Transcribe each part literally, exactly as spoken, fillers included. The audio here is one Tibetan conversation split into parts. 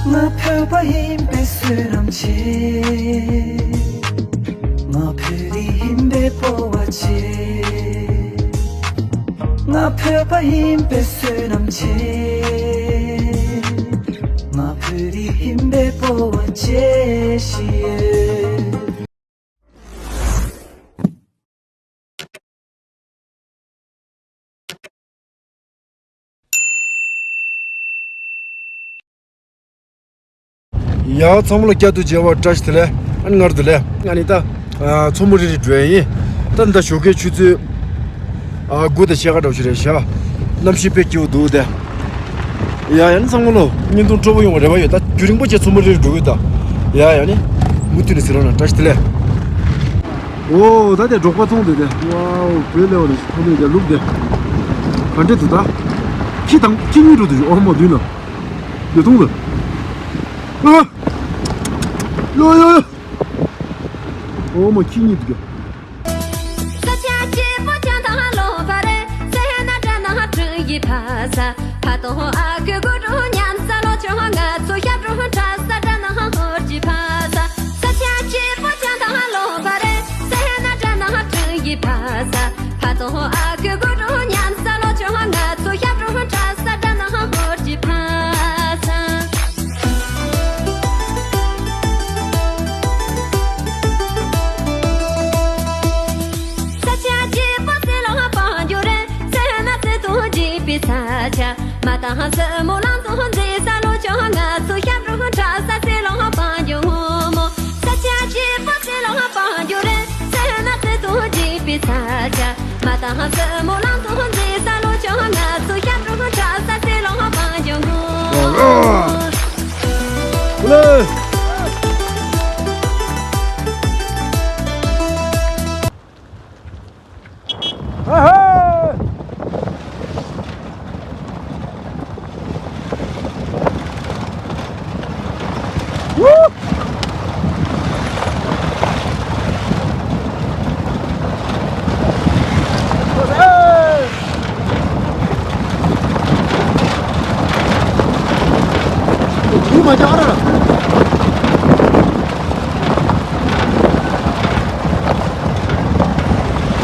ང་བོད་པ་ཡིན་པའི་བསོད་ནམས་ཆེ། ང་བོད་རིགས་ཡིན་པའི་སྤོབས་པ་ཆེ། ང་བོད་པ་ཡིན་པའི་བསོད་ནམས་ཆེ། ང་བོད་རིགས་ཡིན་པའི་སྤོབས་པ་ཆེ་ཞིག་ཡོད། ཡ། ཚང་མ་ལ་བསྐྱར་དུ་མཇལ་བ་བཀྲ་ཤིས་བདེ་ལེགས། ཨ་ནི་སྔར་བདེ་ལེགས། ཨ་ནི་ད་ཨ་མཚོ་མོ་རི་རི་འགྲོ་ཡ་ཡིན། ད་ད་ཞོགས་ཀའི་ཆུ་ཚོད་ཨ་དགུ་དང་ཕྱེད་ཀ་འདྲ་ཞིག་རེད་ཤག་གནམ་གཤིས་དཔེ་སྐྱིད་པོ་འདུག་སྟེ། ཡ་ཡ་ནི་ཚང་མ་ལོ་བརྙན་ཐུང་སྤྲོ་པོ་ཡོང་བ་རེ་བ་ཡོད། ད་རྒྱུན་རིང་པོ་བྱས་མཚོ་མོ་རི་རི་འགྲོ་གི་ཡོད་ད། ཡ་ཡ་ནི་མུ་མཐུད་ནས་གཟིགས་རོགས་གནང་། བཀྲ་ཤིས་བདེ་ལེགས། ཨོ་ད་དེ་འབྲོག་པ་མཐོང་དེ་དེ། ཝའོ་བོད་ལས་བ་རེ་ཞིག་མཐོང་དེ་དེ་ལུག་དེ། ག་འདྲས་འདུག་ད། ཁྱི་དང་ཁྱི་གཉིས་འགྲོ་དུ་ཞུ། ཨོ་མ་མདུན་ན། དེ་མཐོང་དེ། ཨ། ཡོ་ཡོ་ཡོ། ཨོ་མ་ཁྱི་གཉིས་འདུག་ག་ས་ཆ་སྐྱིད་པོ་ཅན་དང་ལོ་བ་རེད། སེ་ན་དྲ་ན་དྲུང་ཡི་ཕ་ས། ཕ་དང་ཨ་ཁུ་གུ་རུ་མཉམ་ས་ལོ་ཆུང་ང་ཚོ་ཞབས་བྲོ་འཁྲབ་ས་དྲ་ན་ཧོར་གྱི་ཕ་ས། ས་ཆ་སྐྱིད་པོ་ཅན་དང་ལོ་བ་རེད། སེ་ན་དྲ་ན་དྲུང་ཡི་ཕ་ས། ཕ་དང་ཨ་ཁུ་གུ་རུ་མཉམ་ས་ལོ་ཆུང་ང་ཚོ་ཞབས་བྲོ་འཁྲབ་ས་དྲ་ན་ཧོར་གྱི་ཕ་ས། ས་ཆ་སྐྱིད་པོ་སེ་ལོ་བང་རྒྱུག་རེད། སེ་ན་སེ་དང་སྐྱིད་པའི་ས་ཆ། མ་དང་སེ་མོ་ལང་དང་འཛིན་ས་ལོ་ཆུང་ང་ཚོ་ཞབས་བྲོ་འཁྲབ་ས་སེ་ལོ་བང་རྒྱུག་སྔོན་མོ། ས་ཆ་སྐྱིད་པོ་སེ་ལོ་བང་རྒྱུག་རེད། སེ་ན་སེ་དང་སྐྱིད་པའི་ས་ཆ། མ་དང་སེ་མོ་ལང་དང་འཛིན་ས་ལོ་ཆུང་ང་ཚོ་ཞབས་བྲོ་འཁྲབ་ས་སེ་ལོ་བང་རྒྱུག་སྔོན་མོ། ཨ་ཧེ།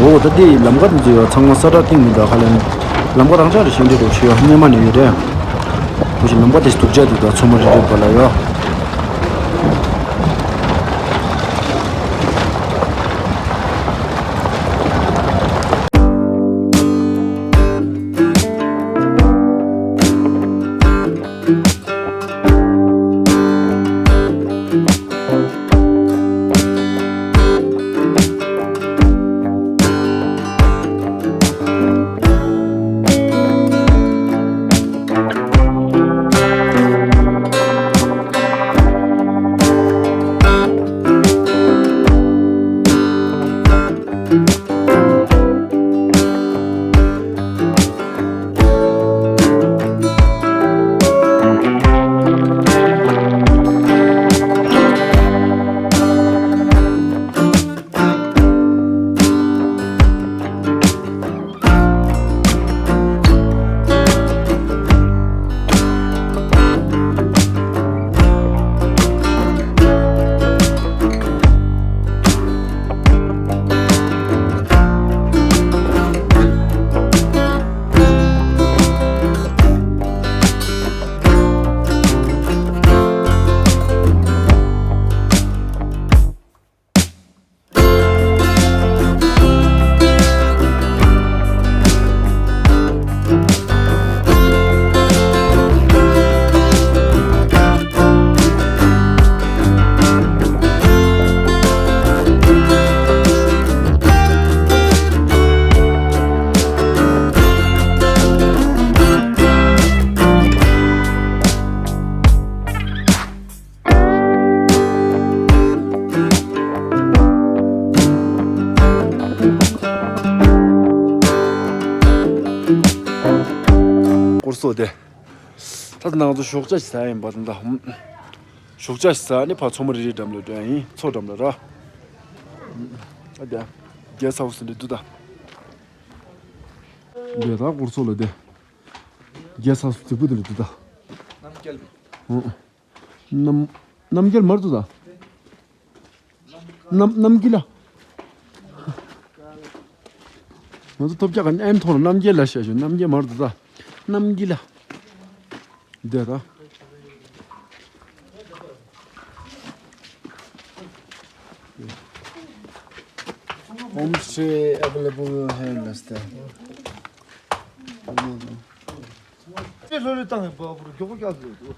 འོ་ད་འདི་ལམ་ཁ་འདི་ཚོ་ཡོད་ཚང་མ་ས་ཁྲ་ཐིང་མི་འདུག་ཁ་ལན་ལམ་ཁ་རང་ཅག་རེ་ཤིང་འདྲེ་རོགས་ཤི་ཡོད་སྙེ་མ་ནས་ཡོད་རེད། འོ་ཞིག་ལམ་ཁ་དེ་སྡུག་ཅག་འདུག་ད་མཚོ་མོ་རི་རི་བ་ལ་ཡོད། སྐོར་སོགས་ཏེ། ད་ལྟ་ང་ཚོ་ཞོགས་ཇ་ཞིག་ཟ་ཡིན་པ་དང་ད། ཞོགས་ཇ་ཞིག་ཟ་ནི་ཕར་མཚོ་མོ་རི་རི་འགྲམ་ལ་འགྲོ་ཡ་ཡིན། མཚོ་འགྲམ་ལ་ར། ཨ་དེ། རྒྱལ་ཚ་བོ་ཟིན་འདྲ་འདུག་ད། འདི་ད་སྐོར་སོགས་ལ་དེ། རྒྱལ་ཚ་བོ་རྫིག་པོ་དེ་འདྲ་འདུག་ད། ཨང་། རྣམ་རྣམ་རྒྱལ་མར་དུ་ད། རྣམ་རྣམ་རྒྱལ་ལ། ང་ཚོ་ཐོབ་རྒྱག་ག་ཨན་ཐོག་ལ་རྣམ་རྒྱལ་ལ་བཤད་ཞུ། རྣམ་རྒྱལ་མར་དུ་ད། རྣམ་རྒྱལ་ལ། འདི་ད། Homestay available here, master. ལོ་ལོ་བཏང་ཡིན་པ་བུ་མགྱོགས་པོ་རྒྱག་དགོས་འདུག་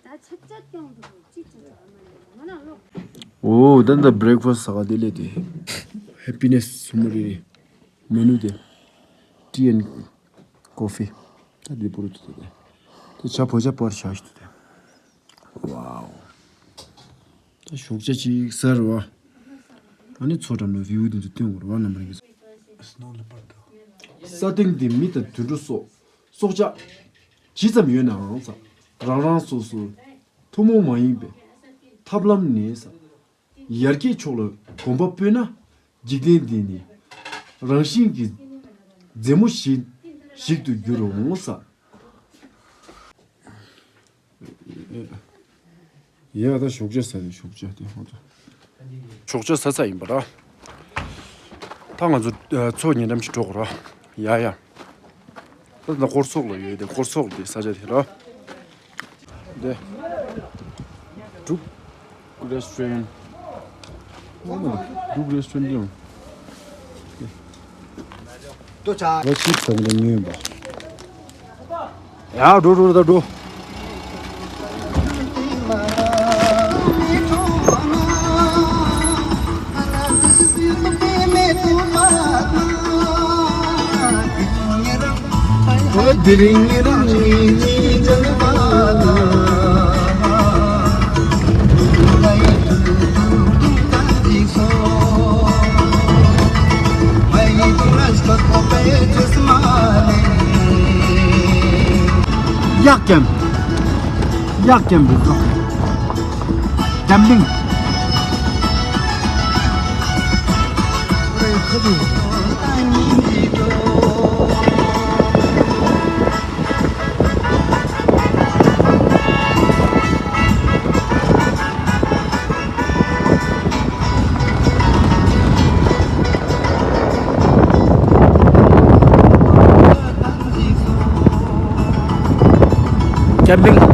ད་ཆིག་ཆ་ཀྱང་འདུག་ཅིག་ཅིག་ཨ་མ་ལ་ང་ན་ལོག་འོ་ད་ད་བྷི་རེག་ཕ་སི་ཟ་ག་དེ་ལས་དེ། Happiness Sumari Menu དེ། Tea and coffee. ད་དེ་པོ་རུ་དེ་དེ། དེ་ཆ་བོ་ཆ་པར་ཆ་ཞིག་དེ། Wow. ད་ཞོགས་ཇ་ཅིག་ཟ་ར་བ། ཨ་ནི་མཚོ་འགྲམ་ལ་བིའུ་དེ་ཚོ་སྟོན་དགོས་ར་བ། རྣམ་པར་གྱི་ས་སྟེང་དེ་མི་དང་དུད་འགྲོ་སོགས་སྲོག་ཆགས་ཇི་ཙམ་ཡོད་ནའང་ས། རང་རང་སོ་སོའི་ཐུན་མོང་མ་ཡིན་པའི་ཐབས་ལམ་ནས་ས། ཡར་རྒྱས་ཕྱོགས་ལ་གོམ་པ་སྤོས་ན། འཇིག་རྟེན་འདི་ནི་རང་བཞིན་གྱིས་མཛེས་མོ་ཞིག་ཞིག་ཏུ་འགྱུར་འོང་ས། ཡ་ད་ཞོགས་ཇ་ཟ་དེ་ཞོགས་ཇ་དེ་ཧོ་ད། ཞོགས་ཇ་ཟ་ས་ཡིན་པ་ར། ད་ང་ཚོ་ཨ་མཚོ་ཉེ་འགྲམ་ཞིག་འགྲོ་དགོས་ར། ཡ་ཡ། ད་ད་སྐོར་ཚོགས་ལ་ཡོད་དེ་སྐོར་ཚོགས་ལ་དེ་ས་ཆ་དེ་ར། དེ། འབྲུག་རེ་སི་ཊོ་རན། འོ་ན་འབྲུག་རེ་སི་ཊོ་རན་དེ་ཡང་། ལྟོ་ཆ། ལོ་ཆིབས་ཟ་ནི་ལ་ཉོས་པ། ཡ་འགྲོ་འགྲོ་ད་འགྲོ། གཡག་རྒྱམ། གཡག་རྒྱམ་རེད་འགྲོ། འགྲམ་གླིང་། འགྲམ་གླིང་།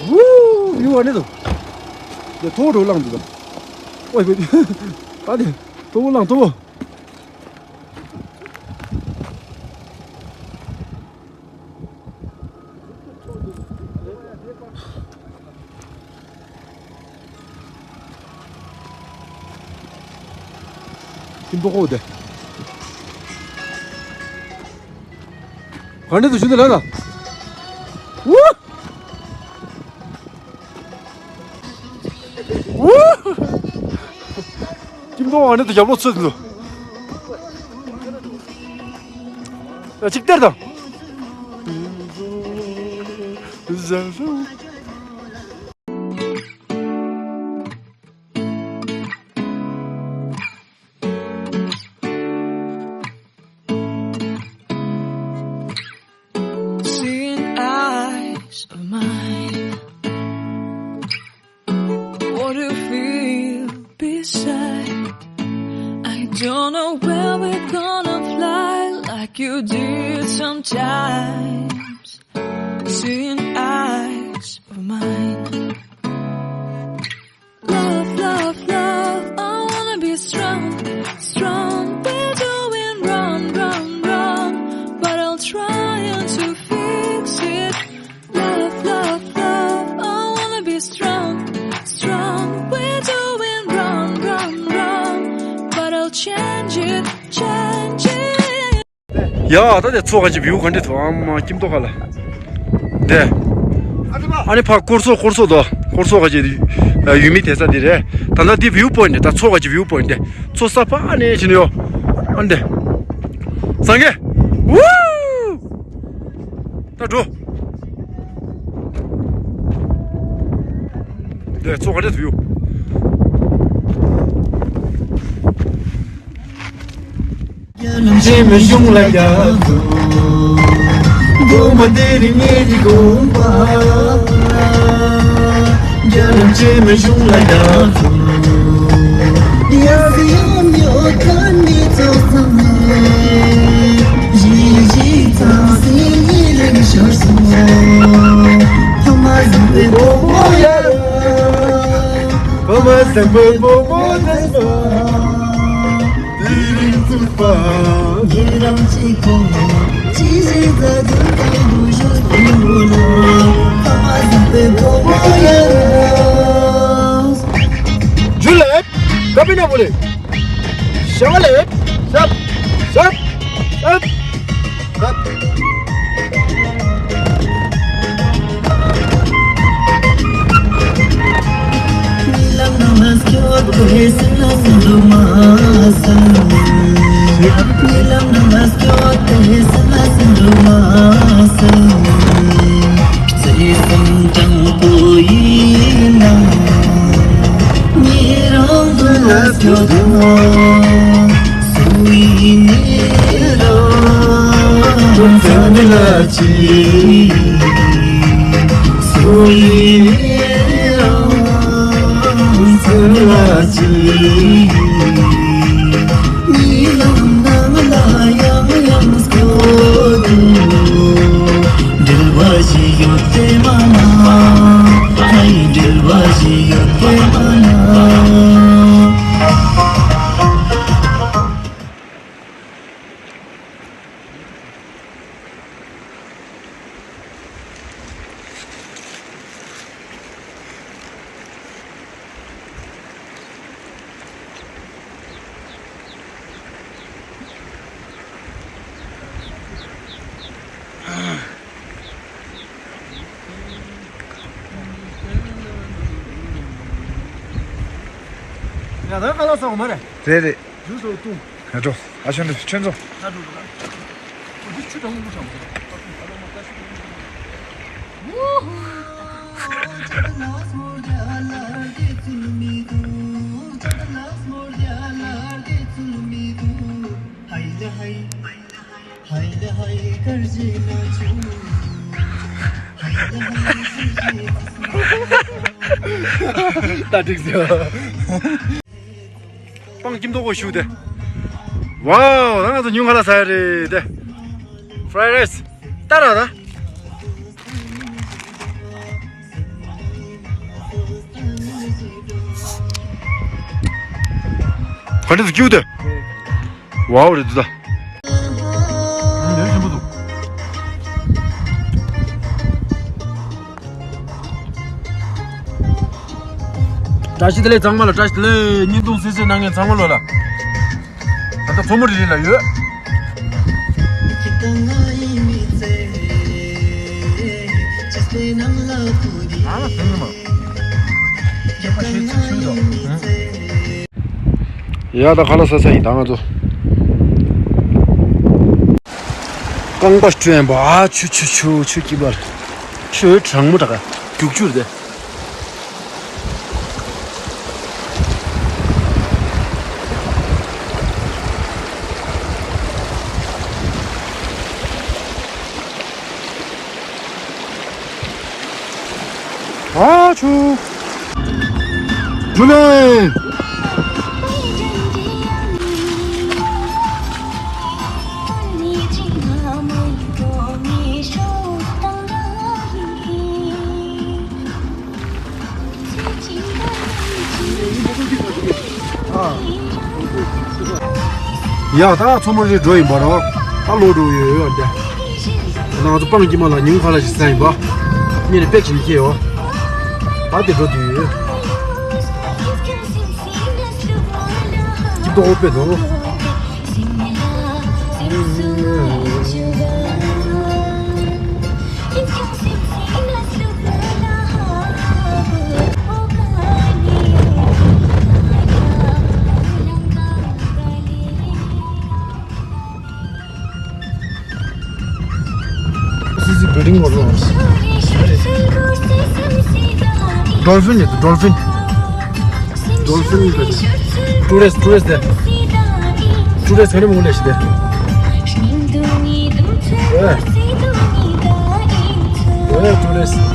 ཝུའུ། ཡུ་བ་ནི་དོ། དེ་ཐོ་རུ་ལངས་འདུག་དོ། ཨོ་ཡི། ད་དེ་ཐོ་བོ་ལངས་ཐོ་བོ། ཁྱིམ་ཐོག་ཁོག་དེ། ག་འདྲ་འདུག་ཞུ་འདི་ལ་ལ། ཝུ། ཝུ། ཁྱིམ་ཐོག་ཨ་ནི་དུ་རྒྱབ་ལོག་ཚུད་འདུག་ཨ་ཅིག་སྟེར་དང་། Seeing eyes of mine. What do you feel beside? I don't know where we're gonna fly like you did sometimes. Seeing eyes of mine. Love, love, love, I wanna be strong, strong. We're doing wrong, wrong, wrong, but I'll try and to feel ཡ་ད་དེ་མཚོ་ག་ཅི་བིའུ་ག་འདྲ་འདུག་ཨ་མ་ཁྱིམ་ཐོག་ཁ་ལ། དེ། ཨ་ནི་ཕ་སྐོར་ཚོགས་སྐོར་ཚོགས་དོ་སྐོར་ཚོགས་ག་ཅི་ཡུལ་མི་དེ་ས་དེ་རེད། ད་ལྟ་དེ་བིའུ་པོ་ཡིན་ཏེ་ད་མཚོ་ག་ཅི་བིའུ་པོ་ཡིན་ཏེ་མཚོ་ས་ཕ་ཨ་ནེ་ཕྱིན་ཡོ། ཨ་ནི་དེ། སངས་རྒྱས། ཝུ། ད་འགྲོ། འདི་ཚོ་ག་འདྲ་ཐུབ་ཡོད། རྒྱ་ནག་ཆེན་མོའི་གཞུང་ལ་ཡར་འཛུལ། དགོངས་པ་འདི་རིང་ངེད་ཀྱི་དགོངས་པ། རྒྱ་ནག་ཆེན་མོའི་གཞུང་ལ་ཡར་འཛུལ། ཡ་སི་ཡོམ་ཡོད་ཁན་མི་ཚོགས་ཚང་མ། ཡིད་ཀྱི་ཚང་སྲིད་ཉིད་ལེགས་ཤོར་སོང་། ཕ་མ་བཟང་པོའི་བུ་མོ་ཡ། ཕ་མ་བཟང་པོའི་བུ་མོ་ཚང་མ། དེ་རིང་ཚུགས་པ། ཡི་རང་གཅིག་གོ། ཅི་ཞིག་ད་དུང་ད་དུང་ཤོར་སོང་བུ་ལ། ཕ་མ་བཟང་པོའི་བུ་མོ་ཡ། ཇུ་ལེ། ཀ་པི་ན་མུ་ལེ། ཤ་བ་ལེ། ཤབ། ཤབ། ཤབ། ཤབ། བརྩེ་སེམས་དྲང་པོ་ཡིན་ན། ཉེ་རང་དོན་ལ་སྐྱོ་དང་། སུ་ཡིན་ཉེ་རང་དོན་ཚན་ལ་ཅི། སུ་ཡིན་ཉེ་རང་དོན་ཚན་ལ་ཅི། ཉེ་རང་ནང་ལ་ཡང་ཡང་སྐྱོ་དང་། འབྲེལ་བ་ཞིག་ཡོད་དེ་མ་ན། ཨ་ཡི་འབྲེལ་བ་ཞིག་ཡོད་དེ་མ་ན། ཡ་ད་ཁ་ལག་ཟ་འོ་མ་རེད། རེད་རེད། ཇུས་ཨོ་ཏུང་། ཡ་འགྲོ། ཨ་ཆོན་འགྲོ་ཆོན་ཚོ། ད་འགྲོ་འགྲོ་ད། འོ་འདི་ཆུ་གྲང་མོ་གྲང་མོ། ད་འགྲིག་ཟེར། སྤང་ཁྱིམ་ཐོག་གོ་ཞུ་དེ། ཝའོ། ད་ང་ཚོ་ཉུང་ཁ་ལ་ཟ་ཡ་རེད་དེ། ཕ་རའི་རའི་སི། ད་ར་ད། ག་འདྲ་ཞིག་སྐྱིད་དེ། ཝའོ་རེད་འདུག་ད། ལས་ཞིམ་པོ་འདུག་བཀྲ་ཤིས་བདེ་ལེགས་ཚང་མ་ལ། བཀྲ་ཤིས་བདེ་ལེགས། བརྙན་ཐུང་གསན་གཟིགས་གནང་མཁན་ཚང་མ་ལོ་ལ། ད་ལྟ་མཚོ་མོ་རི་རི་ལ་ཡོད། ཡ་ད་ཁ་ལག་ཟ་ས་ཡིན་ད་ང་ཚོ། རྐང་པ་བསྐྲུན་པ། ཨ་ཆུ་ཆུ་ཆུ་ཆུ་སྐྱིད་པ། ཆུ་གྲང་མོ་དྲག་ག་རྒྱུག་ཆུ་རེད། ཨ་ཆུ། ཇུ་ལེ། ཡ་ད་མཚོ་མོ་རི་འགྲོ་ཡིན་པ་རོ། ད་ལོག་འགྲོ་ཡོད་ཡོད་འདི། ང་ཚོ་སྤང་དཀྱིལ་མ་ལ་ཉིན་ཁ་ལ་ཞིག་ཟ་ཡིན་པ། ཉིན་རེ་དཔེ་ཅིག་ནི་ཁྱེད་ཡོད། ད་དེ་འགྲོ་དུས་ཡོད། ཀྱི་ཏོག་དཔེ་འདུག Building was lost. Dolphin is dolphin. Dolphin is tourist, tourist there. Tourist kani mole shi there. Yeah. Yeah, tourist.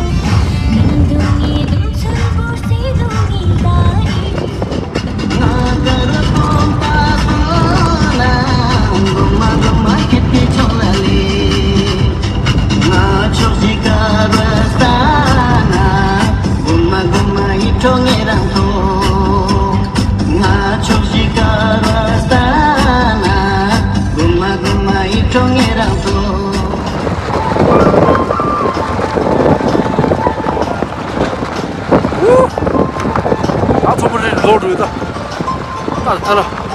ཨ་ཚོ་པོ་རེ་ལོ་རུ་ད། ད་ད་ལ།